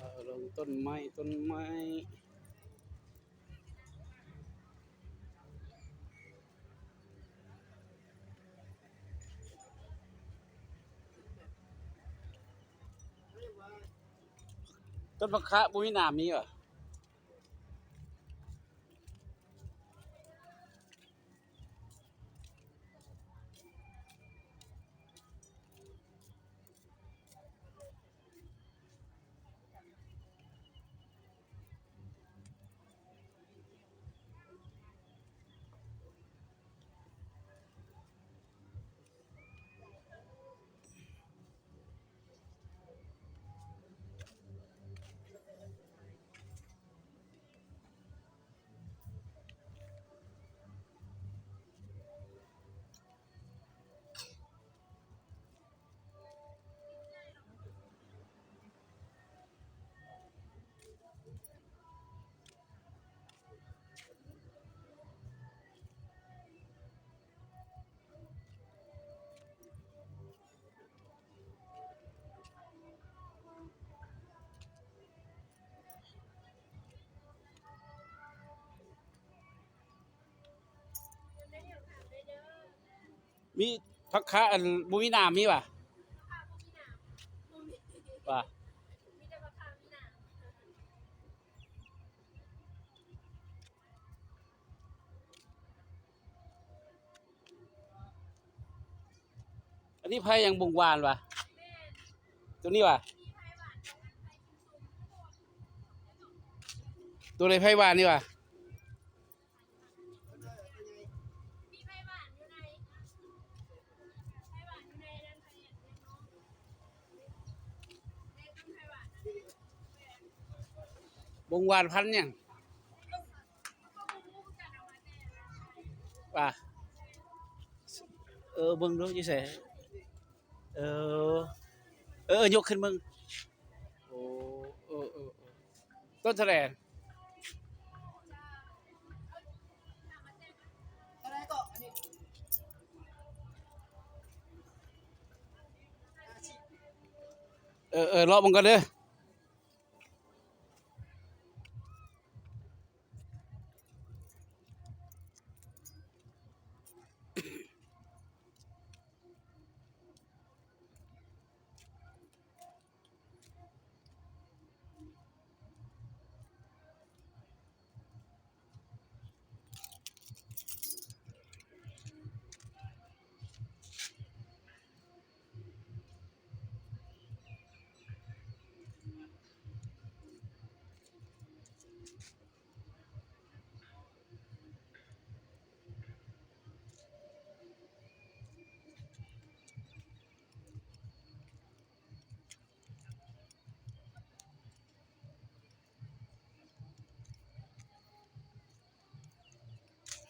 ເອີ ລົງຕົ້ນໄມ້ ຕົ້ນໄມ້ ຕົ້ນຜັກຄະບໍ່ມີໜາມມີຫວາ? ມີຜັກຄະອັນບໍ່ມີໜາມມີຫວາ? ຫວາ? ອັນນີ້ໄຜ່ຫຍັງ ບົງຫວານຫວາ? ໂຕນີ້ຫວາ? ໂຕໃດໄຜ່ຫວານນີ້ຫວາ? ບົງຫວານພັນຫຍັງ? ວ່າ ເອີ ເບິ່ງດູຢູ່ໃສ? ເອີ ເອີ ຍົກຂຶ້ນເບິ່ງ. ໂອ້ ເອີ ເອີ ເອີ ຕົ້ນເທົ່າໃດ? ເອີ ເອີ ເລາະເບິ່ງກ່ອນເດີ.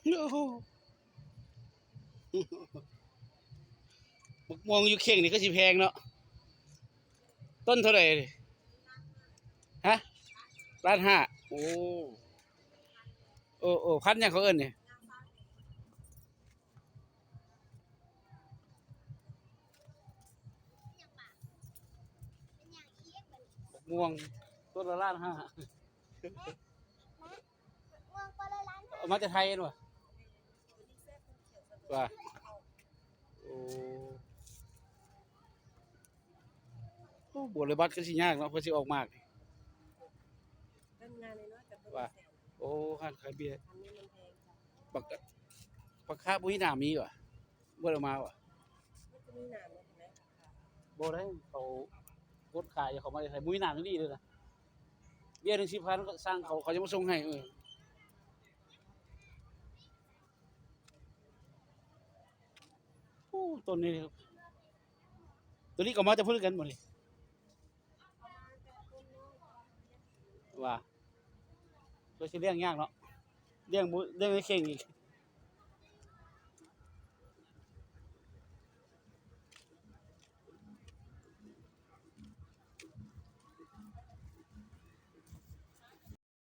ໂອ້ໂຫ ໝາກມ່ວງຢູ່ເຄັ່ງນີ້ຄືຊິແພງເນາະ. ຕົ້ນເທົ່າໃດ? ຮະ? ລ້ານຫ້າ. ໂອ້ ເອີ ເອີ ພັນຫຍັງເຂົາເອີ້ນນີ້? ໝາກມ່ວງ ຕົ້ນລະລ້ານຫ້າ. ເອົາມາແຕ່ໄທແມ່ນບໍ່? ວ່າ ໂອ້ ໂອ້ ບົວລະບັດຄືຊິຍາກເນາະ ເພື່ອຊິອອກໝາກ. ວ່າ ໂອ້ ຮ້ານຂາຍເບຍ. ບັກ ບັກຄາບໍ່ມີໜາມມີຫວາ? ບໍ່ໄດ້ເອົາມາຫວາ? ບໍ່ໄດ້ ເຂົາກົດຂາຍ ເຂົາມາແຕ່ໄທ ບໍ່ມີໜາມອີ່ຫຼີເລີຍນະ. ເບຍໜຶ່ງສິບພັນ ສັ່ງເຂົາ ເຂົາຈະມາສົ່ງໃຫ້. ເອີ ໂອ້ ຕົ້ນນີ້ ໂຕນີ້ກໍມາຈາກພຸ້ນຄືກັນບໍ່ນີ້? ວ່າ ເພິ່ນຊິລ້ຽງຍາກເນາະ ລ້ຽງບໍ່ ລ້ຽງໃນເຄັ່ງອີກ.